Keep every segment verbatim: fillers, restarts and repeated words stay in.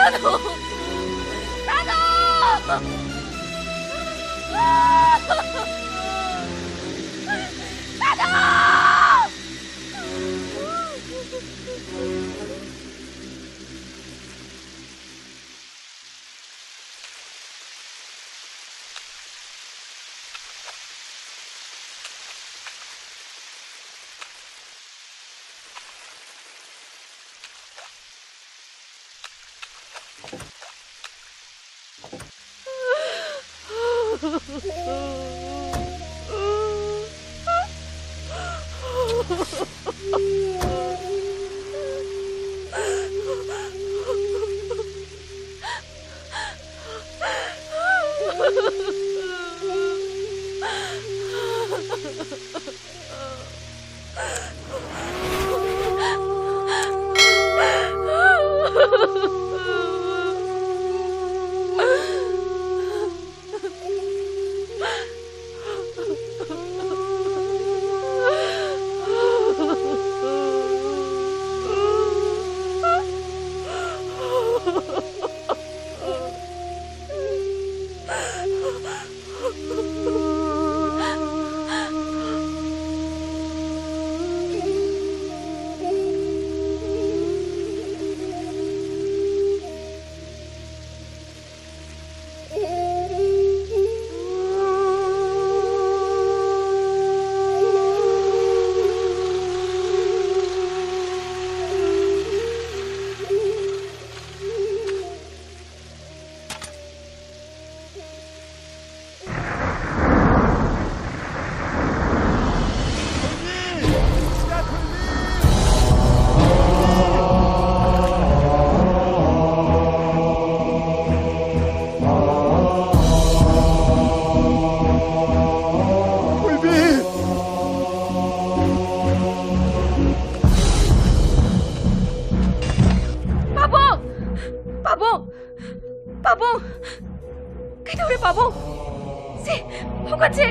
ꯇꯥꯗꯣ! ꯇꯥꯗꯣ! ꯄꯥꯕꯨꯡ! ꯄꯥꯕꯨꯡ! ꯄꯥꯕꯨꯡ! ꯀꯩꯗꯧꯔꯦ, ꯄꯥꯕꯨꯡ? ꯁꯦ, ꯍꯧꯒꯠꯁꯦ!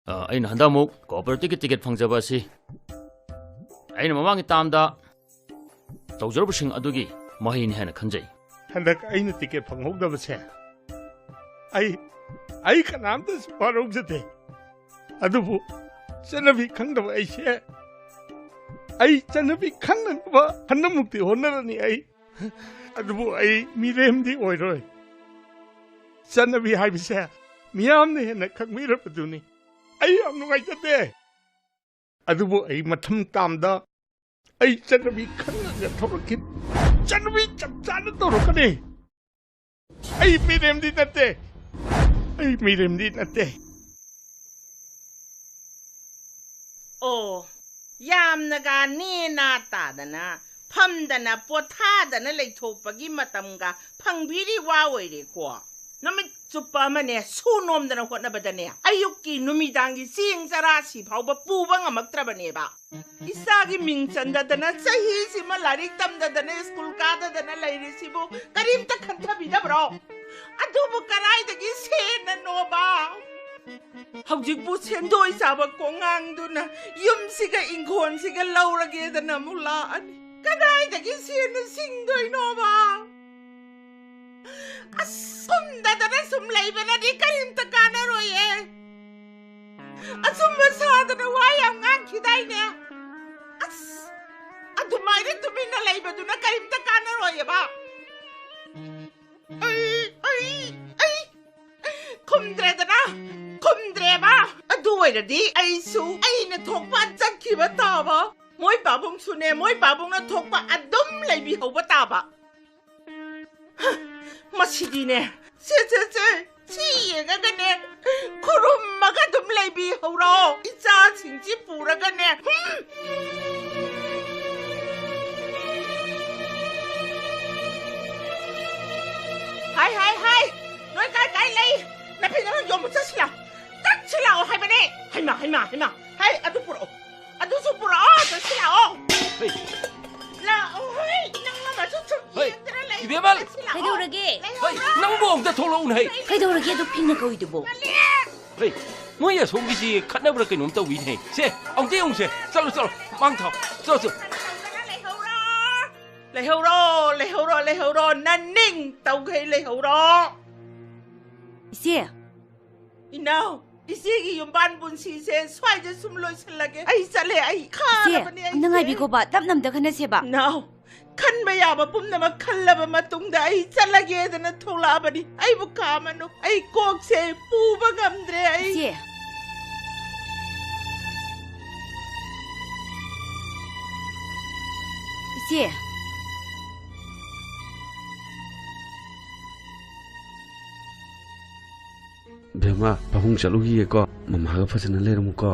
ꯑ, ꯑꯩꯅ ꯍꯟꯗꯛ ꯑꯃꯨꯛ ꯀꯣꯑꯣꯄꯔꯦꯇꯤꯚꯀꯤ ꯇꯤꯀꯦꯠ ꯐꯪꯖꯕ ꯑꯁꯤ ꯑꯩꯅ ꯃꯃꯥꯡꯒꯤ ꯇꯥꯝꯗ ꯇꯧꯖꯔꯨꯕꯁꯤꯡ ꯑꯗꯨꯒꯤ ꯃꯍꯩꯅꯤ ꯍꯥꯏꯅ ꯈꯟꯖꯩ꯫ ꯍꯟꯗꯛ ꯑꯩꯅ ꯇꯤꯀꯦꯠ ꯐꯪꯍꯧꯗꯕꯁꯦ ꯑꯩ, ꯑꯩ ꯀꯅꯥꯝꯇꯁꯨ ꯋꯥꯔꯧꯖꯗꯦ꯫ ꯑꯗꯨꯕꯨ ꯆꯠꯅꯕꯤ ꯈꯪꯗꯕ ꯑꯩꯁꯦ ꯑꯩ ꯆꯠꯅꯕꯤ ꯈꯪꯅꯅꯕ ꯍꯟꯗꯃꯨꯛꯇꯤ ꯍꯣꯠꯅꯔꯅꯤ ꯑꯩ꯫ ꯑꯗꯨꯕꯨ ꯑꯩ ꯃꯤꯔꯦꯝꯗꯤ ꯑꯣꯏꯔꯣꯏ꯫ ꯆꯠꯅꯕꯤ ꯍꯥꯏꯕꯁꯦ ꯃꯤꯌꯥꯝꯅ ꯍꯦꯟꯅ ꯈꯪꯕꯤꯔꯕꯗꯨꯅꯤ꯫ ꯑꯩ ꯌꯥꯝ ꯅꯨꯡꯉꯥꯏꯖꯗꯦ꯫ ꯑꯗꯨꯕꯨ ꯑꯩ ꯃꯊꯪ ꯇꯥꯝꯗ ꯑꯩ ꯆꯠꯅꯕꯤ ꯈꯪꯉꯒ ꯊꯧꯔꯛꯈꯤꯅꯤ꯫ ꯆꯠꯅꯕꯤ ꯆꯞ ꯆꯥꯅ ꯇꯧꯔꯛꯀꯅꯤ꯫ ꯑꯩ ꯃꯤꯔꯦꯝꯗꯤ ꯅꯠꯇꯦ꯫ ꯑꯩ ꯃꯤꯔꯦꯝꯗꯤ ꯅꯠꯇꯦ꯫ ꯑꯣ, ꯌꯥꯝꯅꯒ ꯅꯦꯅꯥ ꯇꯥꯗꯅ, ꯐꯝꯗꯅ, ꯄꯣꯊꯥꯗꯅ ꯂꯩꯊꯣꯛꯄꯒꯤ ꯃꯇꯝꯒ ꯐꯪꯕꯤꯔꯤ ꯋꯥ ꯑꯣꯏꯔꯦꯀꯣ꯫ ꯅꯨꯃꯤꯠ ꯆꯨꯞꯄ ꯑꯃꯅꯦ ꯁꯨ ꯅꯣꯝꯗꯅ ꯍꯣꯠꯅꯕꯗꯅꯦ, ꯑꯌꯨꯛꯀꯤ ꯅꯨꯃꯤꯗꯥꯡꯒꯤ ꯆꯦꯡ ꯆꯔꯥꯁꯤ ꯐꯥꯎꯕ ꯄꯨꯕ ꯉꯝꯃꯛꯇ꯭ꯔꯕꯅꯦꯕ꯫ ꯏꯆꯥꯒꯤ ꯃꯤꯡ ꯆꯟꯗꯗꯅ, ꯆꯍꯤꯁꯤꯃ ꯂꯥꯏꯔꯤꯛ ꯇꯝꯗꯗꯅ, ꯁ꯭ꯀꯨꯜ ꯀꯥꯗꯗꯅ ꯂꯩꯔꯤꯁꯤꯕꯨ ꯀꯔꯤꯝꯇ ꯈꯟꯊꯕꯤꯗꯕ꯭ꯔꯣ? ꯑꯗꯨꯕꯨ ꯀꯗꯥꯏꯗꯒꯤ ꯁꯦꯟꯅꯅꯣꯕ? ꯍꯧꯖꯤꯛꯄꯨ ꯁꯦꯟꯗꯣꯏ ꯆꯥꯕ ꯀꯣꯡꯉꯥꯡꯗꯨꯅ ꯌꯨꯝꯁꯤꯒ ꯏꯪꯈꯣꯜꯁꯤꯒ ꯂꯧꯔꯒꯦꯗꯅ ꯑꯃꯨꯛ ꯂꯥꯛꯑꯅꯤ꯫ ꯀꯗꯥꯏꯗꯒꯤ ꯁꯦꯟꯅ ꯁꯤꯡꯗꯣꯏꯅꯣꯕ? ꯑꯁ, ꯁꯨꯝꯗꯗꯅ ꯁꯨꯝ ꯂꯩꯕꯅꯗꯤ ꯀꯔꯤꯝꯇ ꯀꯥꯟꯅꯔꯣꯏꯌꯦ꯫ ꯑꯆꯨꯝꯕ ꯁꯥꯗꯅ ꯋꯥ ꯌꯥꯝ ꯉꯥꯡꯈꯤꯗꯥꯏꯅꯦ? ꯑꯁ, ꯑꯗꯨꯃꯥꯏꯅ ꯇꯨꯃꯤꯟꯅ ꯂꯩꯕꯗꯨꯅ ꯀꯔꯤꯝꯇ ꯀꯥꯟꯅꯔꯣꯏꯌꯦꯕ꯫ ꯑꯩ, ꯑꯩ, ꯑꯩ ꯈꯨꯝꯗ꯭ꯔꯦꯗꯅ, ꯈꯨꯝꯗ꯭ꯔꯦꯕ꯫ ꯑꯗꯨ ꯑꯣꯏꯔꯗꯤ ꯑꯩꯁꯨ ꯑꯩꯅ ꯊꯣꯛꯄ ꯆꯠꯈꯤꯕ ꯇꯥꯕ꯫ ꯃꯣꯏ ꯄꯥꯕꯨꯡꯁꯨꯅꯦ, ꯃꯣꯏ ꯄꯥꯕꯨꯡꯅ ꯊꯣꯛꯄ ꯑꯗꯨꯝ ꯂꯩꯕꯤꯍꯧꯕ ꯇꯥꯕ꯫ ꯍ, ꯃꯁꯤꯗꯤꯅꯦ, ꯁꯦ, ꯁꯦ, ꯁꯦ, ꯁꯤ ꯌꯦꯡꯉꯒꯅꯦ, ꯈꯨꯔꯨꯝꯃꯒ ꯑꯗꯨꯝ ꯂꯩꯕꯤꯍꯧꯔꯣ꯫ ꯏꯆꯥꯁꯤꯡꯁꯤ ꯄꯨꯔꯒꯅꯦ꯫ ꯍꯨꯝ꯫ ꯍꯥꯏ, ꯍꯥꯏ, ꯍꯥꯏ, ꯅꯣꯏ ꯀꯥꯏ ꯀꯥꯏ ꯂꯩ? ꯅꯥꯄꯤ ꯅꯔꯥꯡ ꯌꯣꯟꯕ ꯆꯠꯁꯤ ꯂꯥꯎ꯫ ꯆꯠꯁꯤ ꯂꯥꯛꯑꯣ ꯍꯥꯏꯕꯅꯦ꯫ ꯍꯩꯃꯥ, ꯍꯩꯃꯥ, ꯍꯩꯃꯥ꯫ ꯍꯥꯏ, ꯑꯗꯨ ꯄꯨꯔꯛꯑꯣ꯫ ꯑꯗꯨꯁꯨ ꯄꯨꯔꯛꯑꯣ, ꯆꯠꯁꯤ ꯂꯥꯛꯑꯣ꯫ ꯍꯩ꯫ ꯂꯥꯛꯑꯣ, ꯍꯩ, ꯅꯪ ꯑꯃꯁꯨ ꯁꯨꯝ ꯍꯩ, ꯌꯦꯡꯗꯅ ꯂꯩ꯫ ꯏꯕꯦꯝꯃ! ꯆꯠꯁꯤ ꯂꯥꯛꯑꯣ꯫ ꯀꯩꯗꯧꯔꯒꯦ? ꯂꯩꯍꯧꯔꯣ꯫ ꯍꯩ, ꯅꯪꯕꯨ ꯑꯝꯇ ꯊꯣꯛꯂꯛꯎꯅꯦ, ꯍꯩ꯫ ꯀꯩꯗꯧꯔꯒꯦ ꯑꯗꯨ ꯐꯤꯡꯅ ꯀꯧꯏꯗꯨꯕꯣ? ꯃꯂꯦꯛ! ꯍꯩ, ꯃꯣꯏ ꯑꯁꯣꯝꯒꯤꯁꯤ ꯈꯠꯅꯕ꯭ꯔꯥ ꯀꯩꯅꯣꯝ ꯇꯧꯏꯅꯦ꯫ ꯁꯦ, ꯑꯃꯨꯛꯇ ꯌꯦꯡꯉꯨꯁꯦ꯫ ꯆꯠꯂꯣ, ꯆꯠꯂꯣ, ꯃꯥꯡ ꯊꯥꯎ꯫ ꯆꯠꯂꯣ, ꯆꯠꯂꯣ꯫ ꯂꯩꯍꯧꯔꯣ, ꯂꯩꯍꯧꯔꯣ, ꯂꯩꯍꯧꯔꯣ, ꯅꯅꯤꯡ ꯇꯧꯈꯩ ꯂꯩꯍꯧꯔꯣ꯫ ꯏꯆꯦ꯫ ꯏꯅꯥꯎ꯫ ꯏꯆꯦꯒꯤ ꯌꯨꯝꯕꯥꯟ ꯄꯨꯟꯁꯤꯁꯦ ꯁ꯭ꯋꯥꯏꯗ ꯁꯨꯝ ꯂꯣꯏꯁꯤꯜꯂꯒꯦ꯫ ꯑꯩ ꯆꯠꯂꯦ, ꯑꯩ ꯏꯆꯦ, ꯈꯥꯔꯕꯅꯦ ꯑꯩꯁꯦ꯫ ꯑꯝꯇ ꯉꯥꯏꯕꯤꯈꯣꯕ, ꯇꯞꯅ ꯑꯝꯇ ꯈꯟꯅꯁꯦꯕ꯫ ꯅꯥꯎ, ꯈꯟꯕ ꯌꯥꯕ ꯄꯨꯝꯅꯃꯛ ꯈꯜꯂꯕ ꯃꯇꯨꯡꯗ ꯑꯩ ꯆꯠꯂꯒꯦꯗꯅ ꯊꯣꯛꯂꯛꯑꯕꯅꯤ꯫ ꯑꯩꯕꯨ ꯈꯥꯝꯃꯅꯨ, ꯑꯩ ꯀꯣꯛꯁꯦ ꯄꯨꯕ ꯉꯝꯗ꯭ꯔꯦ ꯑꯩ꯫ ꯏꯆꯦ꯫ ꯏꯆꯦ꯫ ꯕꯦꯝꯃ, ꯐꯃꯨꯡ ꯆꯠꯂꯨꯈꯤꯒꯦꯀꯣ꯫ ꯃꯃꯥꯒ ꯐꯖꯅ ꯂꯩꯔꯝꯃꯨꯀꯣ꯫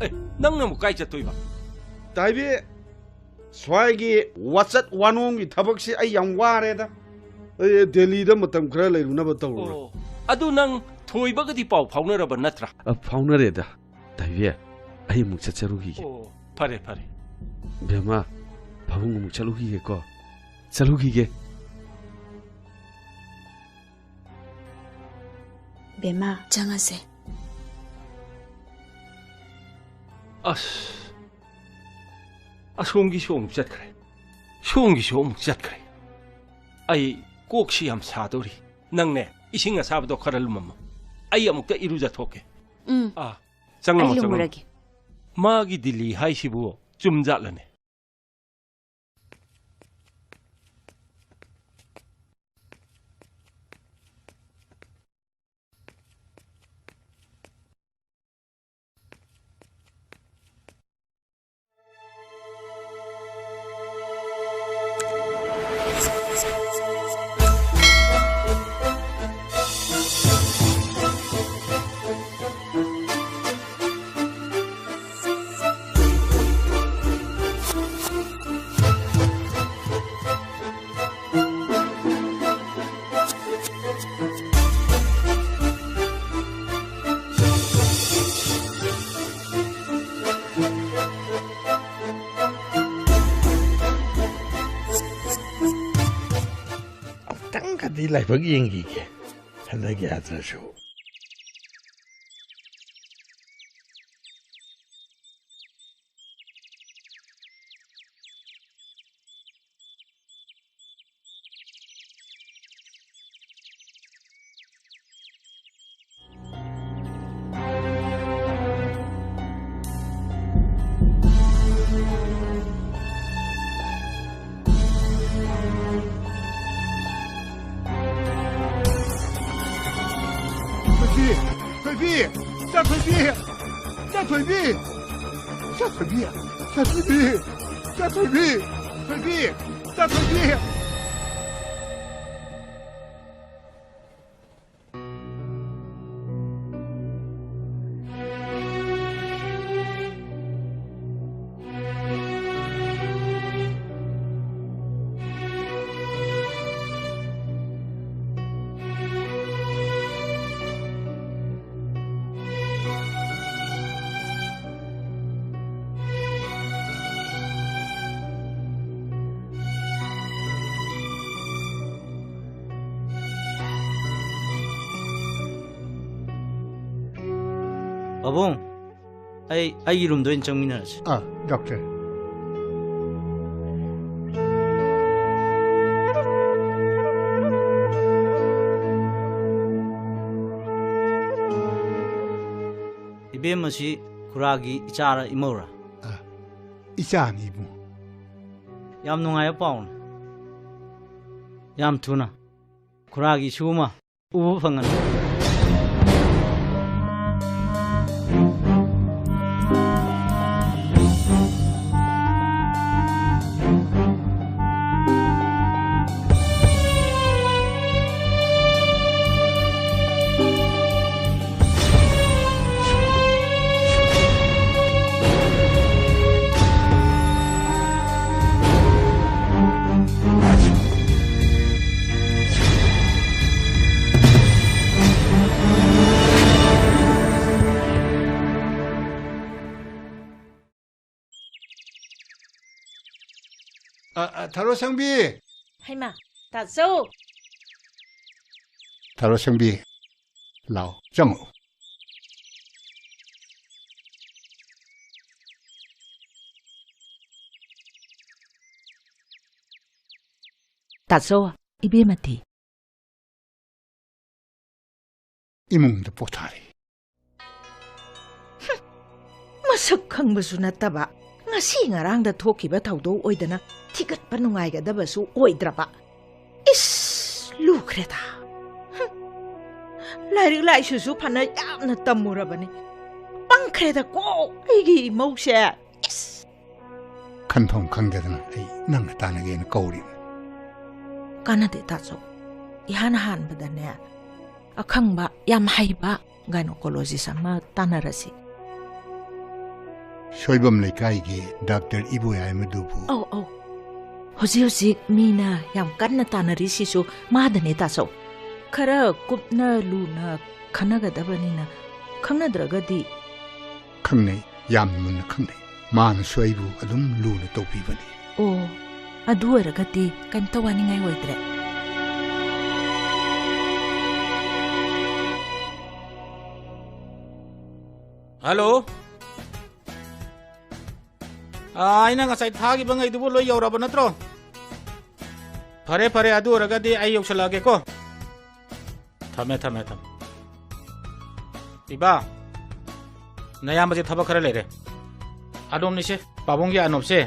ꯑꯦ, ꯅꯪꯅ ꯑꯃꯨꯛ ꯀꯥꯏ ꯆꯠꯇꯣꯏꯕ? ꯇꯥꯏꯕꯤ, ꯁ꯭ꯋꯥꯏꯒꯤ ꯋꯥꯆꯠ ꯋꯥꯅꯣꯝꯒꯤ ꯊꯕꯛꯁꯤ ꯑꯩ ꯌꯥꯝ ꯋꯥꯔꯦꯗ꯫ ꯑꯩ ꯗꯦꯜꯂꯤꯗ ꯃꯇꯝ ꯈꯔ ꯂꯩꯔꯨꯅꯕ ꯇꯧꯔꯨꯔꯣ꯫ ꯑꯣ, ꯑꯗꯨ ꯅꯪ ꯊꯣꯏꯕꯒꯗꯤ ꯄꯥꯎ ꯐꯥꯎꯅꯔꯕ ꯅꯠꯇ꯭ꯔꯥ? ꯑ, ꯐꯥꯎꯅꯔꯦꯗ꯫ ꯇꯥꯏꯕꯤ, ꯑꯩ ꯑꯃꯨꯛ ꯆꯠꯆꯔꯨꯈꯤꯒꯦ꯫ ꯑꯣ, ꯐꯔꯦ, ꯐꯔꯦ꯫ ꯕꯦꯝꯃ, ꯐꯃꯨꯡ ꯑꯃꯨꯛ ꯆꯠꯂꯨꯈꯤꯒꯦꯀꯣ꯫ ꯆꯠꯂꯨꯈꯤꯒꯦ꯫ ꯕꯦꯝꯃ, ꯆꯪꯉꯁꯦ꯫ ꯑꯁ, ꯑꯁꯣꯝꯒꯤꯁꯨ ꯑꯃꯨꯛ ꯆꯠꯈ꯭ꯔꯦ, ꯁꯣꯝꯒꯤꯁꯨ ꯑꯃꯨꯛ ꯆꯠꯈ꯭ꯔꯦ꯫ ꯑꯩ ꯀꯣꯛꯁꯤ ꯌꯥꯝ ꯁꯥꯗꯧꯔꯤ꯫ ꯅꯪꯅꯦ, ꯏꯁꯤꯡ ꯑꯁꯥꯕꯗꯣ ꯈꯔ ꯂꯨꯝꯃꯝꯃꯣ, ꯑꯩ ꯑꯃꯨꯛꯇ ꯏꯔꯨꯖꯊꯣꯛꯀꯦ꯫ ꯎꯝ, ꯑꯥ, ꯆꯪꯉꯝꯃꯣ, ꯑꯩ ꯆꯪꯉꯝꯃꯣ꯫ ꯂꯨꯝꯃꯨꯔꯒꯦ꯫ ꯃꯥꯒꯤ ꯗꯤꯜꯂꯤ ꯍꯥꯏꯁꯤꯕꯨ ꯆꯨꯝꯖꯥꯠꯂꯅꯦ? ꯑꯃꯨꯛꯇꯪꯒꯗꯤ ꯂꯥꯏꯕꯛ ꯌꯦꯡꯈꯤꯒꯦ, ꯍꯟꯗꯛ ꯌꯥꯗ꯭ꯔꯁꯨ꯫ ꯏꯆꯥ ꯊꯣꯏꯕꯤ! ꯏꯆꯥ ꯊꯣꯏꯕꯤ! ꯏꯆꯥ ꯊꯣꯏꯕꯤ! ꯏꯆꯥ ꯊꯣꯏꯕꯤ! ꯏꯆꯥ ꯊꯣꯏꯕꯤ! ꯊꯣꯏꯕꯤ! ꯏꯆꯥ ꯊꯣꯏꯕꯤ! ꯄꯥꯕꯨꯡ, ꯑꯩ ꯑꯩꯒꯤ ꯔꯨꯝꯗ ꯑꯣꯏꯅ ꯆꯪꯃꯤꯟꯅꯔꯁꯤ꯫ ꯑꯥ, ꯗꯣꯛꯇꯔ꯫ ꯏꯕꯦꯝꯃꯁꯤ ꯈꯨꯔꯥꯒꯤ ꯏꯆꯥꯔ ꯏꯃꯧꯔ? ꯑꯥ, ꯏꯆꯥꯅꯤ, ꯏꯕꯨꯡ꯫ ꯌꯥꯝ ꯅꯨꯡꯉꯥꯏꯕ ꯄꯥꯎꯅꯤ꯫ ꯌꯥꯝ ꯊꯨꯅ ꯈꯨꯔꯥꯒꯤ ꯏꯁꯨ ꯑꯃ ꯎꯕ ꯐꯪꯉꯅꯤ꯫ ꯑ, ꯑ, ꯊꯔꯣ ꯁꯪꯕꯤ! ꯍꯩꯃꯥ, ꯇꯥꯆꯧ! ꯊꯔꯣ ꯁꯪꯕꯤ, ꯂꯥꯎ, ꯆꯪꯉꯛꯎ꯫ ꯇꯥꯆꯧ, ꯏꯕꯦꯝꯃꯗꯤ? ꯏꯃꯨꯡꯗ ꯄꯣꯊꯥꯔꯤ꯫ ꯃꯁꯛ ꯈꯪꯕꯁꯨ ꯅꯠꯇꯕ, ꯉꯁꯤ ꯉꯔꯥꯡꯗ ꯊꯣꯛꯈꯤꯕ ꯊꯧꯗꯣꯛ ꯑꯣꯏꯗꯅ ꯊꯤꯒꯠꯄ ꯅꯨꯡꯉꯥꯏꯒꯗꯕꯁꯨ ꯑꯣꯏꯗ꯭ꯔꯕ꯫ ꯏꯁ, ꯂꯨꯈ꯭ꯔꯦꯗ꯫ ꯍꯨꯝ꯫ ꯂꯥꯏꯔꯤꯛ ꯂꯥꯏꯁꯨꯁꯨ ꯐꯅ ꯌꯥꯝꯅ ꯇꯝꯃꯨꯔꯕꯅꯤ꯫ ꯄꯪꯈ꯭ꯔꯦꯗꯀꯣ ꯑꯩꯒꯤ ꯏꯃꯧꯁꯦ꯫ ꯏꯁ! ꯈꯟꯐꯝ ꯈꯪꯗꯗꯅ ꯑꯩ ꯅꯪꯒ ꯇꯥꯟꯅꯒꯦꯅ ꯀꯧꯔꯤꯕꯅꯤ꯫ ꯀꯥꯟꯅꯗꯦ ꯇꯥꯆꯧ꯫ ꯏꯍꯥꯟ ꯍꯥꯟꯕꯗꯅꯦ, ꯑꯈꯪꯕ, ꯌꯥꯝ ꯍꯩꯕ gynecologist ꯑꯃ ꯇꯥꯟꯅꯔꯁꯤ꯫ ꯁꯣꯏꯕꯝ ꯂꯩꯀꯥꯏꯒꯤ ꯗꯥꯛꯇꯔ ꯏꯕꯣꯌꯥꯏꯃꯗꯨꯕꯨ? ꯑꯧ, ꯑꯧ꯫ ꯍꯧꯖꯤꯛ ꯍꯧꯖꯤꯛ ꯃꯤꯅ ꯌꯥꯝ ꯀꯟꯅ ꯇꯥꯟꯅꯔꯤꯁꯤꯁꯨ ꯃꯥꯗꯅꯦ ꯇꯥꯆꯧ꯫ ꯈꯔ ꯀꯨꯞꯅ ꯂꯨꯅ ꯈꯟꯅꯒꯗꯕꯅꯤꯅ, ꯈꯪꯅꯗ꯭ꯔꯒꯗꯤ꯫ ꯈꯪꯅꯩ, ꯌꯥꯝꯅ ꯃꯨꯟꯅ ꯈꯪꯅꯩ꯫ ꯃꯥꯅꯁꯨ ꯑꯩꯕꯨ ꯑꯗꯨꯝ ꯂꯨꯅ ꯇꯧꯕꯤꯕꯅꯤ꯫ ꯑꯣ, ꯑꯗꯨ ꯑꯣꯏꯔꯒꯗꯤ ꯀꯩꯝꯇ ꯋꯥꯅꯤꯡꯉꯥꯏ ꯑꯣꯏꯗ꯭ꯔꯦ꯫ ꯍꯜꯂꯣ꯫ ꯑꯥ, ꯑꯩꯅ ꯉꯁꯥꯏ ꯊꯥꯈꯤꯕ ꯉꯩꯗꯨꯕꯨ ꯂꯣꯏ ꯌꯧꯔꯕ ꯅꯠꯇ꯭ꯔꯣ? ꯐꯔꯦ, ꯐꯔꯦ, ꯑꯗꯨ ꯑꯣꯏꯔꯒꯗꯤ ꯑꯩ ꯌꯧꯁꯜꯂꯛꯑꯒꯦꯀꯣ꯫ ꯊꯝꯃꯦ, ꯊꯝꯃꯦ, ꯊꯝꯃꯦ꯫ ꯏꯕꯥ, ꯅꯌꯥꯝꯕꯁꯦ ꯊꯕꯛ ꯈꯔ ꯂꯩꯔꯦ꯫ ꯑꯅꯣꯞꯅꯤꯁꯦ, ꯄꯥꯕꯨꯡꯒꯤ ꯑꯅꯣꯞꯁꯦ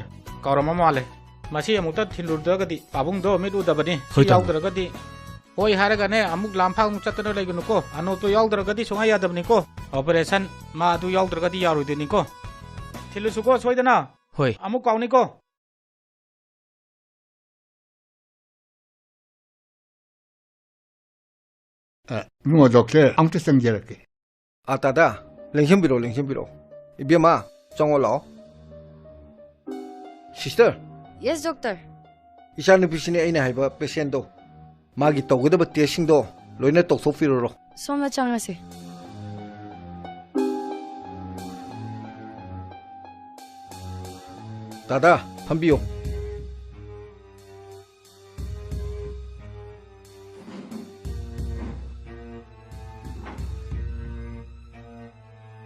ꯀꯥꯎꯔꯝꯃ ꯃꯥꯜꯂꯦ꯫ ꯃꯁꯤ ꯑꯃꯨꯛꯇ ꯊꯤꯜꯂꯨꯗ꯭ꯔꯒꯗꯤ ꯄꯥꯕꯨꯡꯗꯣ ꯃꯤꯠ ꯎꯗꯕꯅꯤ꯫ ꯁꯤ ꯍꯣꯏ, ꯇꯥꯃꯣ꯫ ꯌꯥꯎꯗ꯭ꯔꯒꯗꯤ, ꯍꯣꯏ ꯍꯥꯏꯔꯒꯅꯦ, ꯑꯃꯨꯛ ꯂꯥꯝꯐꯥ ꯑꯃꯨꯛ ꯆꯠꯇꯅ ꯂꯩꯒꯅꯨꯀꯣ꯫ ꯑꯅꯣꯞꯇꯣ ꯌꯥꯎꯗ꯭ꯔꯒꯗꯤ ꯁꯨꯡꯌꯥ ꯌꯥꯗꯕꯅꯤꯀꯣ꯫ Operation ꯃꯥ ꯑꯗꯨ ꯌꯥꯎꯗ꯭ꯔꯒꯗꯤ ꯌꯥꯔꯣꯏꯗꯣꯏꯅꯤꯀꯣ꯫ ꯊꯤꯜꯂꯨꯁꯨꯀꯣ ꯁꯣꯏꯗꯅ꯫ ꯍꯣꯏ꯫ ꯑꯃꯨꯛ ꯀꯥꯎꯅꯤꯀꯣ꯫ ꯑ, ꯏꯕꯨꯡꯉꯣ ꯗꯣꯛꯇꯔ, ꯑꯝꯇ ꯆꯪꯖꯔꯛꯀꯦ꯫ ꯑ, ꯇꯥꯗꯥ, ꯂꯦꯡꯁꯤꯟꯕꯤꯔꯣ, ꯂꯦꯡꯁꯤꯟꯕꯤꯔꯣ꯫ ꯏꯕꯦꯝꯃ, ꯆꯪꯉꯣ ꯂꯥꯛꯑꯣ꯫ Sister꯫ Yes, doctor꯫ ꯏꯆꯥꯅꯨꯄꯤꯁꯤꯅꯦ ꯑꯩꯅ ꯍꯥꯏꯕ patientꯗꯣ꯫ ꯃꯥꯒꯤ ꯇꯧꯒꯗꯕ testꯁꯤꯡꯗꯣ ꯂꯣꯏꯅ ꯇꯧꯊꯣꯛꯄꯤꯔꯨꯔꯣ꯫ ꯁꯣꯝꯗ ꯆꯪꯉꯁꯤ꯫ ꯇꯥꯗꯥ, ꯐꯝꯕꯤꯌꯣ꯫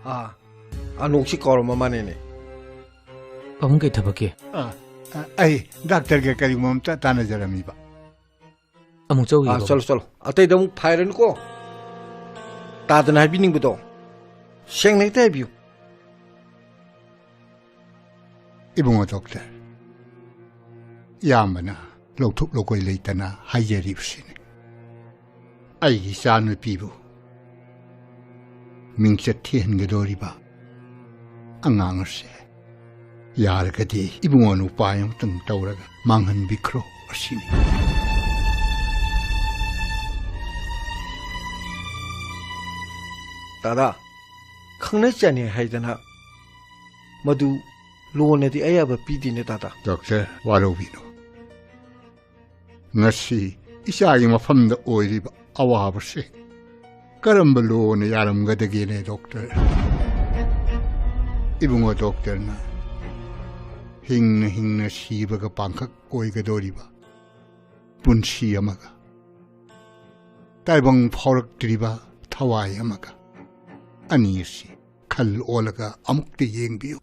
ꯑꯥ, ꯑꯅꯣꯛꯁꯤ ꯀꯥꯎꯔꯝꯃ ꯃꯥꯅꯦꯅꯦ꯫ ꯄꯥꯕꯨꯡ ꯀꯩ ꯊꯕꯛꯀꯤ? ꯑ, ꯑ, ꯑꯩ ꯗꯥꯛꯇꯔꯒ ꯀꯔꯤꯒꯨꯝꯕ ꯑꯝꯇ ꯇꯥꯟꯅꯖꯔꯝꯃꯤꯕ꯫ ꯑꯃꯨꯛ ꯆꯧꯈꯤꯒꯦ, ꯑꯥ, ꯄꯥꯕꯨꯡ꯫ ꯆꯠꯂꯣ, ꯆꯠꯂꯣ꯫ ꯑꯇꯩꯗ ꯑꯃꯨꯛ ꯐꯥꯏꯔꯅꯨꯀꯣ꯫ ꯇꯥꯗꯅ ꯍꯥꯏꯕꯤꯅꯤꯡꯕꯗꯣ ꯁꯦꯡꯅ ꯍꯦꯛꯇ ꯍꯥꯏꯕꯤꯌꯨ꯫ ꯏꯕꯨꯡꯉꯣ ꯗꯣꯛꯇꯔ, ꯏꯌꯥꯝꯕꯅ ꯂꯧꯊꯣꯛ ꯂꯧꯈꯣꯏ ꯂꯩꯇꯅ ꯍꯥꯏꯖꯔꯤꯕꯁꯤꯅꯤ꯫ ꯑꯩꯒꯤ ꯏꯆꯥꯅꯨꯄꯤꯕꯨ ꯃꯤꯡꯆꯠ ꯊꯤꯍꯟꯒꯗꯧꯔꯤꯕ ꯑꯉꯥꯡ ꯑꯁꯦ ꯌꯥꯔꯒꯗꯤ ꯏꯕꯨꯡꯉꯣꯅ ꯎꯄꯥꯏ ꯑꯃꯇꯪ ꯇꯧꯔꯒ ꯃꯥꯡꯍꯟꯕꯤꯈ꯭ꯔꯣ ꯑꯁꯤꯅꯤ꯫ ꯗꯥꯗꯥ, ꯈꯪꯅ ꯆꯥꯟꯅꯩ ꯍꯥꯏꯗꯅ ꯃꯗꯨ ꯂꯣꯅꯗꯤ ꯑꯌꯥꯕ ꯄꯤꯗꯦꯅꯦ ꯗꯥꯗꯥ꯫ ꯗꯣꯛꯇꯔ, ꯋꯥꯔꯧꯕꯤꯅꯨ꯫ ꯉꯁꯤ ꯏꯆꯥꯒꯤ ꯃꯐꯝꯗ ꯑꯣꯏꯔꯤꯕ ꯑꯋꯥꯕꯁꯦ ꯀꯔꯝꯕ ꯂꯣꯅ ꯌꯥꯔꯝꯒꯗꯒꯦꯅꯦ, ꯗꯣꯛꯇꯔ? ꯏꯕꯨꯡꯉꯣ ꯗꯣꯛꯇꯔꯅ ꯍꯤꯡꯅ ꯍꯤꯡꯅ ꯁꯤꯕꯒ ꯄꯥꯡꯈꯛ ꯑꯣꯏꯒꯗꯧꯔꯤꯕ ꯄꯨꯟꯁꯤ ꯑꯃꯒ, ꯇꯥꯏꯕꯪ ꯐꯥꯎꯔꯛꯇ꯭ꯔꯤꯕ ꯊꯋꯥꯏ ꯑꯃꯒ, ꯑꯅꯤ ꯑꯁꯤ ꯈꯜ ꯑꯣꯜꯂꯒ ꯑꯃꯨꯛꯇ ꯌꯦꯡꯕꯤꯌꯨ꯫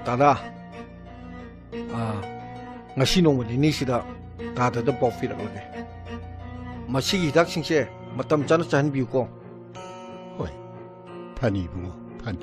ꯗꯥꯗꯥ, ꯑꯥ, ꯉꯁꯤ ꯅꯣꯡꯃ ꯅꯤꯅꯤꯁꯤꯗ ꯗꯥꯗꯥꯗ ꯄꯥꯎ ꯄꯤꯔꯛꯂꯒꯦ꯫ ꯃꯁꯤꯒꯤ ꯍꯤꯗꯥꯛꯁꯤꯡꯁꯦ ꯃꯇꯝ ꯆꯥꯅ ꯆꯥꯍꯟꯕꯤꯌꯨꯀꯣ꯫ ꯍꯣꯏ, ꯐꯅꯤ ꯏꯕꯨꯡꯉꯣ, ꯐꯅꯤ꯫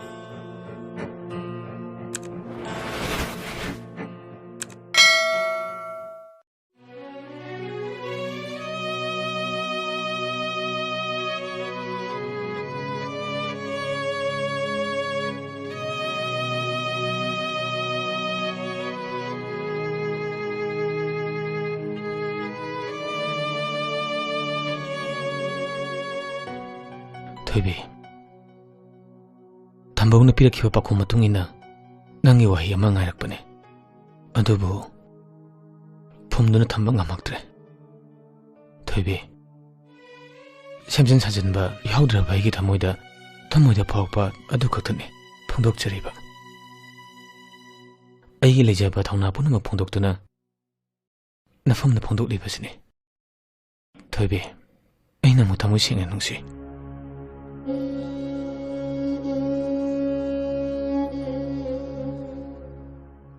ꯊꯣꯏꯕꯤ, ꯊꯝꯕꯧꯅ ꯄꯤꯔꯛꯈꯤꯕ ꯄꯥꯎꯈꯨꯝ ꯃꯇꯨꯡ ꯏꯟꯅ ꯅꯪꯒꯤ ꯋꯥꯍꯩ ꯑꯃ ꯉꯥꯏꯔꯛꯄꯅꯦ, ꯑꯗꯨꯕꯨ ꯐꯨꯝꯗꯨꯅ ꯊꯝꯕ ꯉꯝꯃꯛꯇ꯭ꯔꯦ꯫ ꯊꯣꯏꯕꯤ, ꯁꯦꯝꯖꯤꯟ ꯁꯥꯖꯤꯟꯕ ꯌꯥꯎꯗ꯭ꯔꯕ ꯑꯩꯒꯤ ꯊꯃꯣꯏꯗ, ꯊꯃꯣꯏꯗ ꯐꯥꯎꯔꯛꯄ ꯑꯗꯨ ꯈꯛꯇꯅꯤ ꯐꯣꯡꯗꯣꯛꯆꯔꯤꯕ꯫ ꯑꯩꯒꯤ ꯂꯩꯖꯕ ꯊꯧꯅꯥ ꯄꯨꯝꯅꯃꯛ ꯐꯣꯡꯗꯣꯛꯇꯨꯅ ꯅꯐꯝꯗ ꯐꯣꯡꯗꯣꯛꯂꯤꯕꯁꯤꯅꯤ꯫ ꯊꯣꯏꯕꯤ, ꯑꯩ ꯅꯪꯕꯨ ꯊꯃꯣꯏ ꯁꯦꯡꯅ ꯅꯨꯡꯁꯤ꯫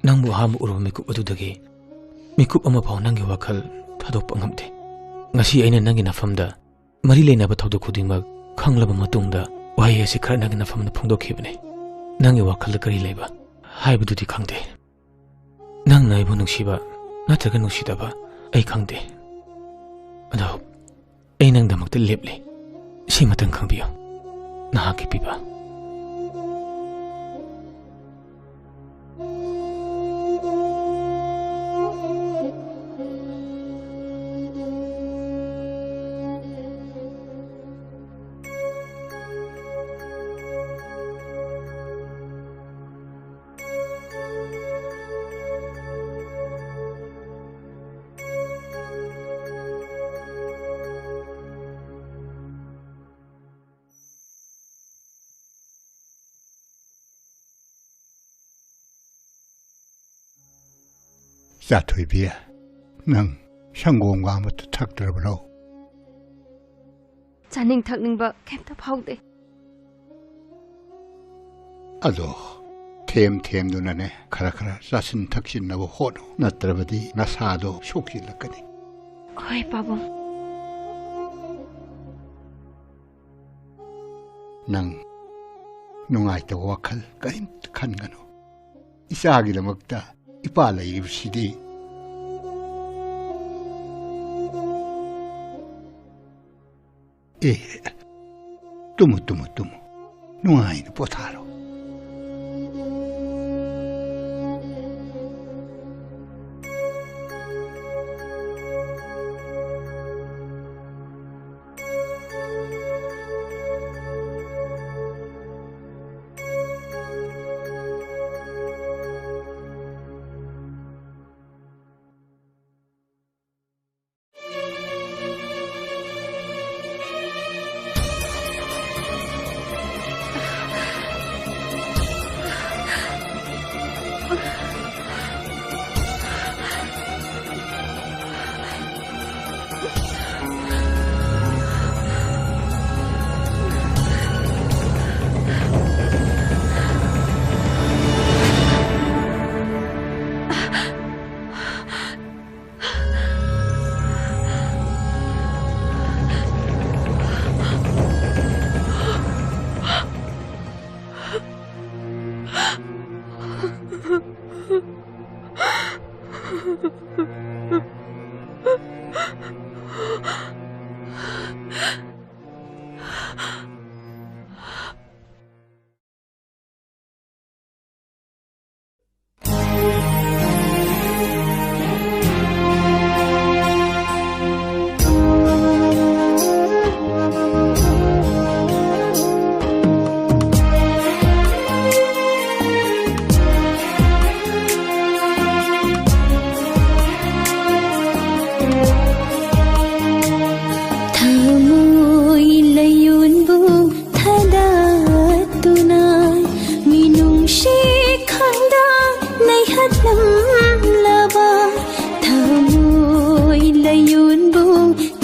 ꯅꯪꯕꯨ ꯑꯍꯥꯟꯕ ꯎꯔꯨꯕ ꯃꯤꯀꯨꯞ ꯑꯗꯨꯗꯒꯤ ꯃꯤꯀꯨꯞ ꯑꯃ ꯐꯥꯎ ꯅꯪꯒꯤ ꯋꯥꯈꯜ ꯊꯥꯗꯣꯛꯄ ꯉꯝꯗꯦ꯫ ꯉꯁꯤ ꯑꯩꯅ ꯅꯪꯒꯤ ꯅꯐꯝꯗ ꯃꯔꯤ ꯂꯩꯅꯕ ꯊꯧꯗꯣꯛ ꯈꯨꯗꯤꯡꯃꯛ ꯈꯪꯂꯕ ꯃꯇꯨꯡꯗ ꯋꯥꯍꯩ ꯑꯁꯤ ꯈꯔ ꯅꯪꯒꯤ ꯅꯐꯝꯗ ꯐꯣꯡꯗꯣꯛꯈꯤꯕꯅꯤ꯫ ꯅꯪꯒꯤ ꯋꯥꯈꯜꯗ ꯀꯔꯤ ꯂꯩꯕ ꯍꯥꯏꯕꯗꯨꯗꯤ ꯈꯪꯗꯦ꯫ ꯅꯪꯅ ꯑꯩꯕꯨ ꯅꯨꯡꯁꯤꯕ ꯅꯠꯇ꯭ꯔꯒ ꯅꯨꯡꯁꯤꯗꯕ ꯑꯩ ꯈꯪꯗꯦ꯫ ꯑꯗꯣ ꯑꯩ ꯅꯪꯗꯃꯛꯇ ꯂꯦꯞꯂꯤ꯫ ꯁꯤꯃꯇꯪ ꯈꯪꯕꯤꯌꯨ, ꯅꯍꯥꯛꯀꯤ ꯄꯤꯕ꯫ ꯆꯥꯊꯣꯏꯕꯤ, ꯅꯪ ꯁꯪꯒꯣꯝꯒ ꯑꯃꯠꯇ ꯊꯛꯇ꯭ꯔꯕ꯭ꯔꯣ? ꯆꯥꯅꯤꯡ ꯊꯛꯅꯤꯡꯕ ꯀꯩꯝꯇ ꯐꯥꯎꯗꯦ꯫ ꯑꯗꯣ ꯊꯦꯝ ꯊꯦꯝꯗꯨꯅꯅꯦ, ꯈꯔ ꯈꯔ ꯆꯥꯁꯤꯟ ꯊꯛꯆꯤꯟꯅꯕ ꯍꯣꯠꯅꯧ, ꯅꯠꯇ꯭ꯔꯕꯗꯤ ꯅꯁꯥꯗꯣ ꯁꯣꯛꯆꯤꯜꯂꯛꯀꯅꯤ꯫ ꯍꯣꯏ, ꯄꯥꯕꯨꯡ꯫ ꯅꯪ ꯅꯨꯡꯉꯥꯏꯇꯕ ꯋꯥꯈꯜ ꯀꯔꯤꯝꯇ ꯈꯟꯒꯅꯨ꯫ ꯏꯆꯥꯒꯤꯗꯃꯛꯇ ꯏꯄꯥ ꯂꯩꯔꯤꯕꯁꯤꯗꯤ꯫ ꯑꯦ, ꯇꯨꯝꯃꯨ, ꯇꯨꯝꯃꯨ, ꯇꯨꯝꯃꯨ꯫ ꯅꯨꯡꯉꯥꯏꯅ ꯄꯣꯊꯥꯔꯣ꯫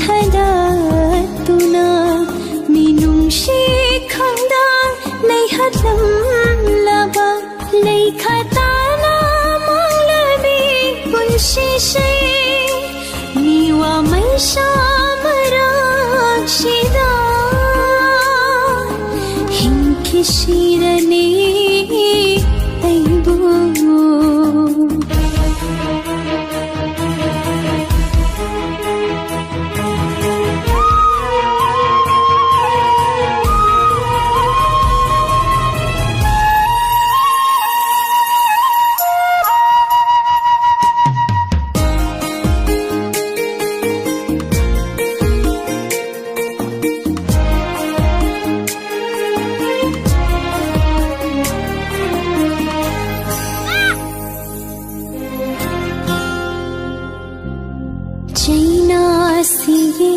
ꯊꯥꯗꯠꯇꯨꯅ ꯃꯤꯅꯨꯡꯁꯤ ꯈꯪꯗ ꯂꯩꯍꯠꯂꯝꯂꯕ ꯂꯩꯈꯥ ꯇꯥꯅ ꯃꯥꯡꯂꯕꯤ ꯄꯨꯟꯁꯤꯁꯦ ꯃꯤꯋꯥ ꯃꯩꯁꯥ ꯃꯔꯛꯁꯤꯗ ꯍꯤꯡꯈꯤꯁꯤꯔꯅꯤ ꯑꯩꯕꯨ꯫ ꯆꯩꯅꯥꯁꯤꯒꯤ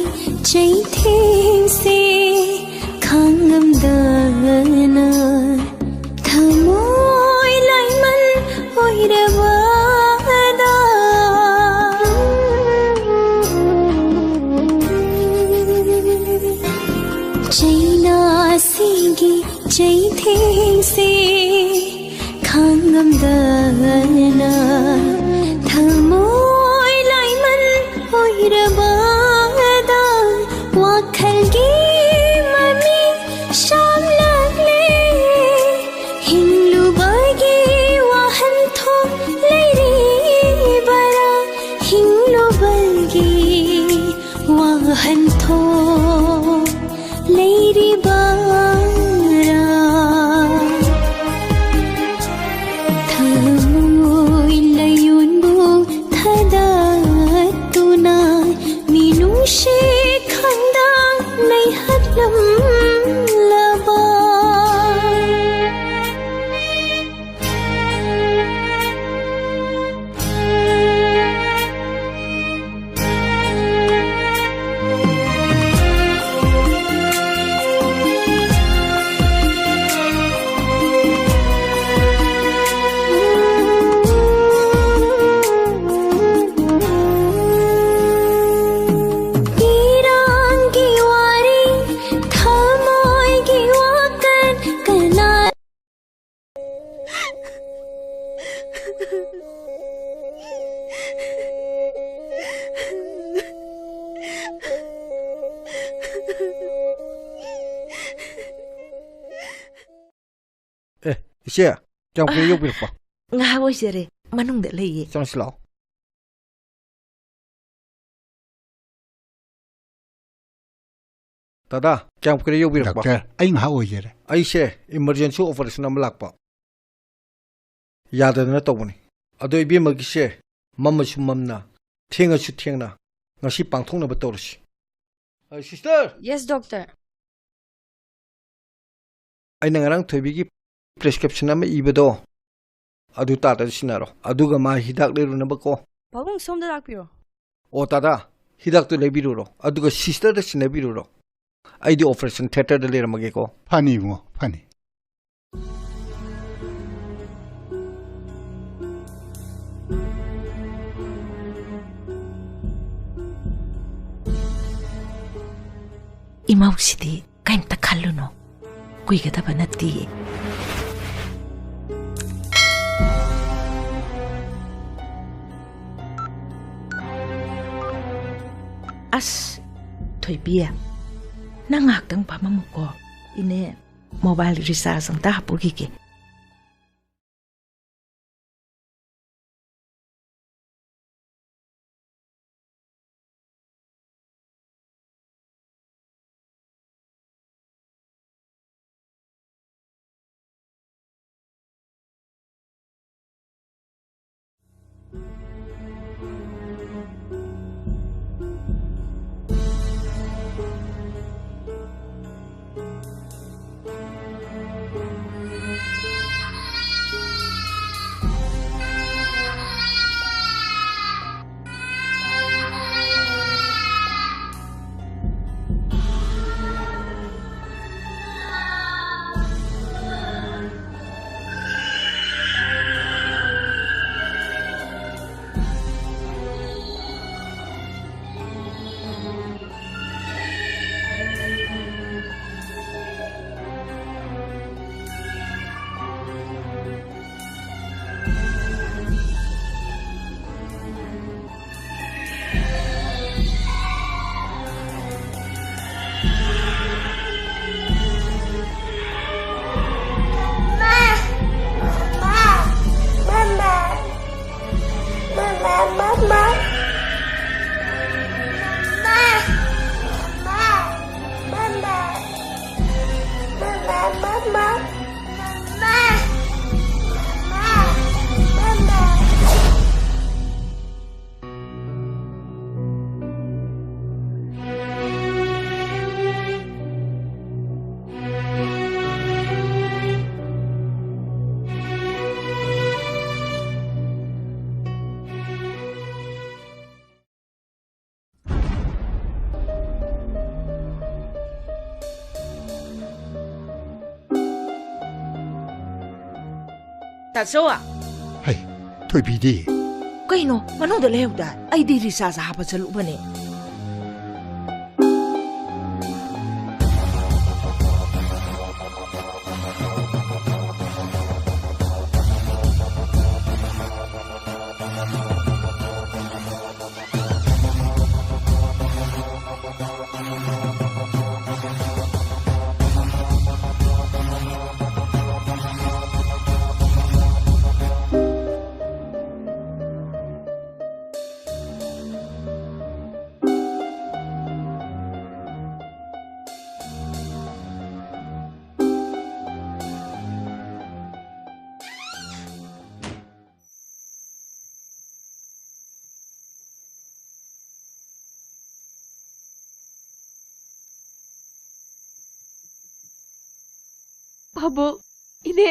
ꯆꯩꯊꯦꯡꯁꯦ ꯈꯥꯡꯉꯝꯗꯅ ꯊꯃꯣꯏ ꯂꯥꯏꯃꯟ ꯑꯣꯏꯔꯕꯗ ꯆꯩꯅꯥꯁꯤꯒꯤ ꯆꯩꯊꯦꯡꯁꯦ ꯈꯥꯡꯉꯝꯗꯅ ꯊꯃꯣꯏ ꯂꯥꯏꯃꯟ ꯑꯣꯏꯔꯕꯗ ꯋꯥꯈꯜꯒꯤ ꯃꯃꯤ ꯁꯥꯝꯂꯛꯂꯦ꯫ ꯍꯤꯡꯂꯨꯕꯒꯤ ꯋꯥꯍꯟꯊꯣꯛ ꯂꯩꯔꯤꯕꯔꯥ? ꯍꯤꯡꯂꯨꯕꯒꯤ ꯋꯥꯍꯟꯊꯣꯛ ꯂꯩꯔꯤꯕꯔꯥ? ꯊꯃꯣꯏ ꯂꯩꯌꯣꯟꯕꯨ ꯊꯥꯗꯠꯇꯨꯅ ꯃꯤꯅꯨꯡꯁꯤ ꯈꯪꯗ ꯂꯩꯍꯠꯂꯝꯂꯕ ꯏꯆꯦ, ꯀꯌꯥꯝ ꯀꯨꯏꯔꯦ ꯌꯧꯕꯤꯔꯛꯄ? ꯉꯥꯏꯍꯥꯛ ꯑꯣꯏꯖꯔꯦ, ꯃꯅꯨꯡꯗ ꯂꯩꯌꯦ꯫ ꯆꯪꯁꯤ ꯂꯥꯛꯑꯣ꯫ ꯗꯥꯗꯥ, ꯀꯌꯥꯝ ꯀꯨꯏꯔꯦ ꯌꯧꯕꯤꯔꯛꯄ? ꯗꯣꯛꯇꯔ, ꯑꯩ ꯉꯥꯏꯍꯥꯛ ꯑꯣꯏꯖꯔꯦ꯫ ꯑꯩꯁꯦ emergency operation ꯑꯃ ꯂꯥꯛꯄ꯫ ꯌꯥꯗꯗꯅ ꯇꯧꯕꯅꯤ꯫ ꯑꯗꯣ ꯏꯕꯦꯝꯃꯒꯤꯁꯦ ꯃꯝꯃꯁꯨ ꯃꯝꯅ, ꯊꯦꯡꯉꯁꯨ ꯊꯦꯡꯅ, ꯉꯁꯤ ꯄꯥꯡꯊꯣꯛꯅꯕ ꯇꯧꯔꯁꯤ꯫ ꯑ, sister! Yes, doctor. ꯑꯩꯅ ꯉꯔꯥꯡ ꯊꯣꯏꯕꯤꯒꯤ prescription ꯑꯃ ꯏꯕꯗꯣ, ꯑꯗꯨ ꯇꯥꯗ ꯁꯤꯟꯅꯔꯣ꯫ ꯑꯗꯨꯒ ꯃꯥ ꯍꯤꯗꯥꯛ ꯂꯩꯔꯨꯅꯕꯀꯣ꯫ ꯄꯥꯕꯨꯡ, ꯁꯣꯝꯗ ꯂꯥꯛꯄꯤꯔꯣ꯫ ꯑꯣ, ꯇꯥꯗꯥ, ꯍꯤꯗꯥꯛꯇꯨ ꯂꯩꯕꯤꯔꯨꯔꯣ꯫ ꯑꯗꯨꯒ sisterꯗ ꯁꯤꯟꯅꯕꯤꯔꯨꯔꯣ꯫ ꯑꯩꯗꯤ operation theatreꯗ ꯂꯩꯔꯝꯃꯒꯦꯀꯣ꯫ ꯐꯅꯤ ꯏꯕꯨꯡꯉꯣ, ꯐꯅꯤ꯫ ꯏꯃꯧꯁꯤꯗꯤ ꯀꯩꯝꯇ ꯈꯜꯂꯨꯅꯨ꯫ ꯀꯨꯏꯒꯗꯕ ꯅꯠꯇꯤꯌꯦ꯫ ꯑꯁ, ꯊꯣꯏꯕꯤ, ꯅꯪ ꯉꯥꯏꯍꯥꯛꯇꯪ ꯐꯝꯃꯝꯃꯨꯀꯣ꯫ ꯏꯅꯦ, mobile recharge ꯑꯝꯇ ꯍꯥꯞꯄꯨꯈꯤꯒꯦ꯫ ꯇꯥꯆꯧ꯫ ꯍꯩ, ꯊꯣꯏꯕꯤꯗꯤ? ꯀꯩꯅꯣ, ꯃꯅꯨꯡꯗ ꯂꯩꯍꯧꯗꯥꯏ? ꯑꯩꯗꯤ recharge ꯍꯥꯞꯄ ꯆꯠꯂꯨꯕꯅꯦ꯫ ꯄꯥꯕꯨꯡ, ꯏꯅꯦ,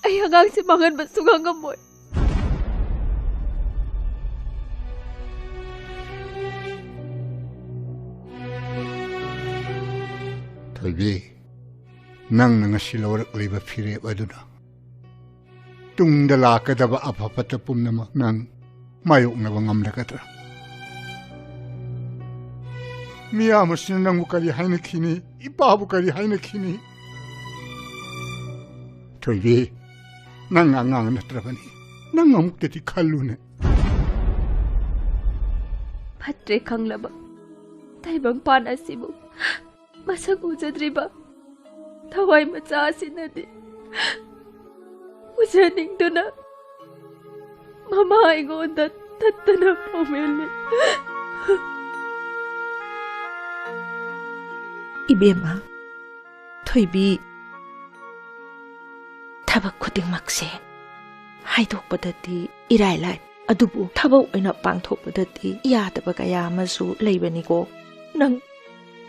ꯑꯩ ꯑꯉꯥꯡꯁꯦ ꯃꯥꯡꯍꯟꯕ ꯁꯨꯡꯉꯝ ꯉꯝꯃꯣꯏ꯫ ꯊꯣꯏꯕꯤ, ꯅꯪꯅ ꯉꯁꯤ ꯂꯧꯔꯛꯂꯤꯕ ꯐꯤꯔꯦꯞ ꯑꯗꯨꯅ ꯇꯨꯡꯗ ꯂꯥꯛꯀꯗꯕ ꯑꯐ ꯐꯠꯇ ꯄꯨꯝꯅꯃꯛ ꯅꯪ ꯃꯥꯌꯣꯛꯅꯕ ꯉꯝꯂꯒꯗ꯭ꯔꯥ? ꯃꯤꯌꯥꯝ ꯑꯁꯤꯅ ꯅꯪꯕꯨ ꯀꯔꯤ ꯍꯥꯏꯅꯈꯤꯅꯤ? ꯏꯄꯥꯕꯨ ꯀꯔꯤ ꯍꯥꯏꯅꯈꯤꯅꯤ? ꯊꯣꯏꯕꯤ, ꯅꯪ ꯑꯉꯥꯡ ꯅꯠꯇ꯭ꯔꯕꯅꯤ꯫ ꯅꯪ ꯑꯃꯨꯛꯇꯗꯤ ꯈꯜꯂꯨꯅꯦ꯫ ꯐꯠꯇ꯭ꯔꯦ ꯈꯪꯂꯕ ꯇꯥꯏꯕꯪꯄꯥꯟ ꯑꯁꯤꯕꯨ ꯃꯁꯛ ꯎꯖꯗ꯭ꯔꯤꯕ ꯊꯋꯥꯏ ꯃꯆꯥ ꯑꯁꯤꯅꯗꯤ ꯎꯖꯅꯤꯡꯗꯨꯅ ꯃꯃꯥ ꯑꯩꯉꯣꯟꯗ ꯇꯠꯇꯅ ꯄꯥꯎꯃꯦꯜꯂꯤ꯫ ꯏꯕꯦꯝꯃ, ꯊꯣꯏꯕꯤ, ꯊꯕꯛ ꯈꯨꯗꯤꯡꯃꯛꯁꯦ ꯍꯥꯏꯗꯣꯛꯄꯗꯗꯤ ꯏꯔꯥꯏ ꯂꯥꯏ, ꯑꯗꯨꯕꯨ ꯊꯕꯛ ꯑꯣꯏꯅ ꯄꯥꯡꯊꯣꯛꯄꯗꯗꯤ ꯌꯥꯗꯕ ꯀꯌꯥ ꯑꯃꯁꯨ ꯂꯩꯕꯅꯤꯀꯣ꯫ ꯅꯪ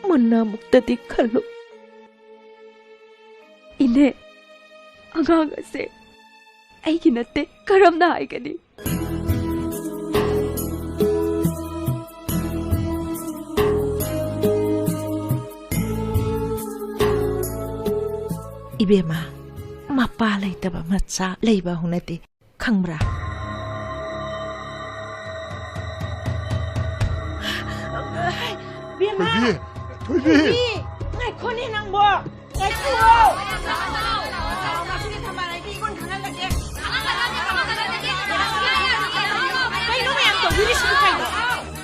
ꯃꯨꯟꯅ ꯑꯃꯨꯛꯇꯗꯤ ꯈꯜꯂꯨ꯫ ꯏꯅꯦ, ꯑꯉꯥꯡ ꯑꯁꯦ ꯑꯩꯒꯤ ꯅꯠꯇꯦ, ꯀꯔꯝꯅ ꯍꯥꯏꯒꯅꯤ? ꯏꯕꯦꯝꯃ, ꯃꯄꯥ ꯂꯩꯇꯕ ꯃꯆꯥ ꯂꯩꯕ ꯍꯧꯅꯗꯦ, ꯈꯪꯕ꯭ꯔꯥ? ꯕꯦꯝꯃ! ꯊꯣꯏꯕꯤ! ꯊꯣꯏꯕꯤ! ꯊꯣꯏꯕꯤ! ꯉꯥꯏꯈꯣꯅꯦ ꯅꯪꯕꯣ! ꯉꯥꯏꯈꯣ! ꯃꯁꯤꯒꯤ ꯊꯝꯕꯥꯜ ꯑꯩꯗꯤ ꯏꯀꯣꯟ ꯈꯪꯍꯜꯂꯒꯦ꯫ ꯀꯩꯅꯣ ꯃꯌꯥꯝ ꯇꯧꯕꯤꯔꯤꯁꯤꯕꯨ ꯀꯩꯅꯣ?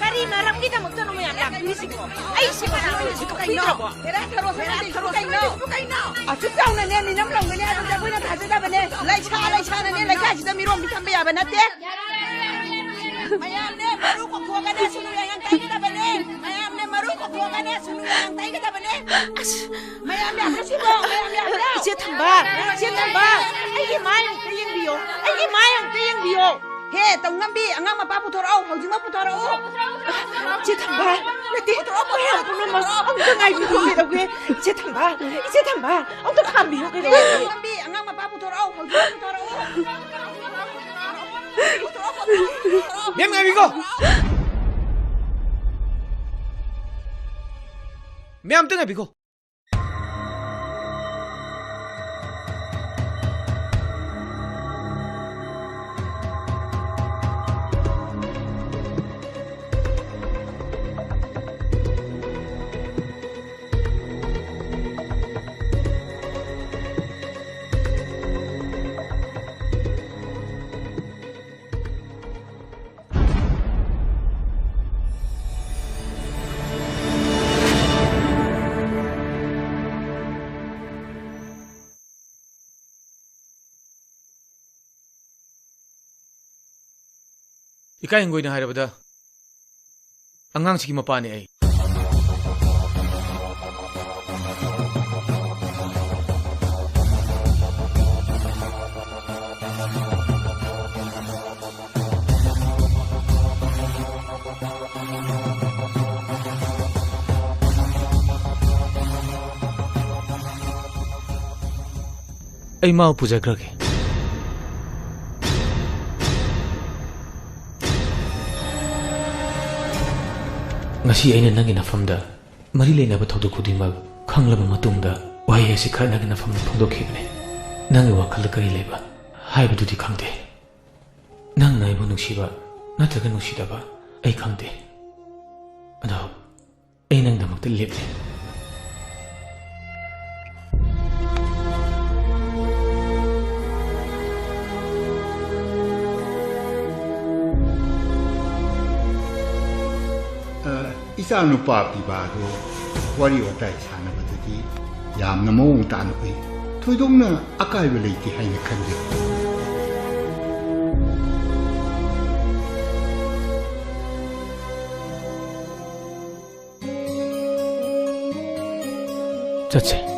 ꯀꯔꯤ ꯃꯔꯝꯒꯤꯗꯃꯛꯇꯅꯣ ꯃꯌꯥꯝ ꯂꯥꯛꯄꯤꯔꯤꯁꯤꯕꯣ? ꯑꯩꯁꯤꯕꯣ ꯊꯕꯛ ꯂꯣꯏꯁꯤꯕꯨ ꯀꯩꯅꯣ? ꯍꯦꯔꯥ, ꯊꯔꯣ ꯁꯦꯝꯍꯜꯂꯤꯁꯤꯕꯨ ꯀꯩꯅꯣ? ꯑꯁꯨꯛ ꯆꯥꯎꯅꯅꯦ, ꯃꯤꯅꯝ ꯂꯪꯒꯅꯤ ꯍꯥꯏꯕꯁꯦ ꯑꯩꯈꯣꯏꯅ ꯊꯥꯖꯗꯕꯅꯦ꯫ ꯂꯩꯁꯥ ꯂꯩꯁꯥꯅꯅꯦ ꯂꯩꯀꯥꯏꯁꯤꯗ ꯃꯤꯔꯣꯟꯕꯤ ꯊꯝꯕ ꯌꯥꯕ ꯅꯠꯇꯦ꯫ ꯃꯌꯥꯝꯅꯦ ꯃꯔꯨ ꯀꯣꯛꯊꯣꯛꯑꯒꯅꯦ ꯁꯨꯅꯨ ꯌꯥꯡ ꯇꯩꯒꯗꯕꯅꯦ꯫ ꯃꯌꯥꯝꯅꯦ ꯃꯔꯨ ꯀꯣꯛꯊꯣꯛꯑꯒꯅꯦ ꯁꯨꯅꯨ ꯌꯥꯡ ꯇꯩꯒꯗꯕꯅꯦ꯫ ꯑꯁ! ꯃꯌꯥꯝ ꯌꯥꯝꯅ ꯁꯤꯕꯣ, ꯃꯌꯥꯝ ꯌꯥꯝꯅ꯫ ꯏꯆꯦ ꯊꯝꯕꯥꯜ, ꯏꯆꯦ ꯊꯝꯕꯥꯜ, ꯑꯩꯒꯤ ꯃꯥꯏ ꯑꯝꯇ ꯌꯦꯡꯕꯤꯌꯣ, ꯑꯩꯒꯤ ꯃꯥꯏ ꯑꯝꯇ ꯌꯦꯡꯕꯤꯌꯣ꯫ ꯍꯦ, ꯇꯧꯉꯝꯕꯤ, ꯑꯉꯥꯡ ꯃꯄꯥ ꯄꯨꯊꯣꯔꯛꯑꯣ, ꯍꯧꯖꯤꯛꯃꯛ ꯄꯨꯊꯣꯔꯛꯑꯣ꯫ ꯏꯆꯦ ꯊꯝꯕꯥꯜ, ꯅꯠꯇꯦ, ꯃꯌꯥꯝ ꯄꯨꯝꯅꯃꯛ ꯑꯝꯇ ꯉꯥꯏꯕꯤꯌꯨ ꯀꯩꯗꯧꯒꯦ? ꯏꯆꯦ ꯊꯝꯕꯥꯜ, ꯏꯆꯦ ꯊꯝꯕꯥꯜ, ꯑꯝꯇ ꯈꯥꯝꯕꯤꯌꯨ ꯀꯩꯗꯧꯒꯦ? ꯇꯧꯉꯝꯕꯤ, ꯑꯉꯥꯡ ꯃꯄꯥ ꯄꯨꯊꯣꯔꯛꯑꯣ, ꯍꯧꯖꯤꯛꯃꯛ ꯄꯨꯊꯣꯔꯛꯑꯣ꯫ ꯄꯨꯊꯣꯔꯛꯑꯣ, ꯄꯨꯊꯣꯔꯛꯑꯣ, ꯄꯨꯊꯣꯔꯛꯑꯣ꯫ ꯃꯦꯝ ꯉꯥꯏꯕꯤꯈꯣ꯫ ꯃꯦꯝ ꯑꯝꯇ ꯉꯥꯏꯕꯤꯈꯣ꯫ ꯏꯀꯥꯏ ꯍꯪꯒꯣꯏꯅ ꯍꯥꯏꯔꯕꯗ, ꯑꯉꯥꯡꯁꯤꯒꯤ ꯃꯄꯥꯅꯦ ꯑꯩ꯫ ꯑꯩ ꯃꯥꯕꯨ ꯄꯨꯖꯈ꯭ꯔꯒꯦ꯫ ꯉꯁꯤ ꯑꯩꯅ ꯅꯪꯒꯤ ꯅꯐꯝꯗ ꯃꯔꯤ ꯂꯩꯅꯕ ꯊꯧꯗꯣꯛ ꯈꯨꯗꯤꯡꯃꯛ ꯈꯪꯂꯕ ꯃꯇꯨꯡꯗ, ꯋꯥꯍꯩ ꯑꯁꯤ ꯈꯔ ꯅꯪꯒꯤ ꯅꯐꯝꯗ ꯐꯣꯡꯗꯣꯛꯈꯤꯕꯅꯤ꯫ ꯅꯪꯒꯤ ꯋꯥꯈꯜꯗ ꯀꯔꯤ ꯂꯩꯕ ꯍꯥꯏꯕꯗꯨꯗꯤ ꯈꯪꯗꯦ꯫ ꯅꯪꯅ ꯑꯩꯕꯨ ꯅꯨꯡꯁꯤꯕ ꯅꯠꯇ꯭ꯔꯒ ꯅꯨꯡꯁꯤꯗꯕ ꯑꯩ ꯈꯪꯗꯦ꯫ ꯑꯗꯣ ꯑꯩ ꯅꯪꯒꯤꯗꯃꯛꯇ ꯂꯦꯞꯂꯤ꯫ ꯑ, ꯏꯆꯥ ꯅꯨꯄꯥ ꯄꯤꯕꯥꯗꯨ ꯋꯥꯔꯤ ꯋꯥꯇꯥꯏ ꯁꯥꯟꯅꯕꯗꯗꯤ ꯌꯥꯝꯅ ꯃꯑꯣꯡ ꯇꯥꯅ ꯎꯏ꯫ ꯊꯣꯏꯗꯣꯛꯅ ꯑꯀꯥꯏꯕ ꯂꯩꯇꯦ ꯍꯥꯏꯅ ꯈꯟꯖꯩ꯫ ꯆꯠꯁꯦ꯫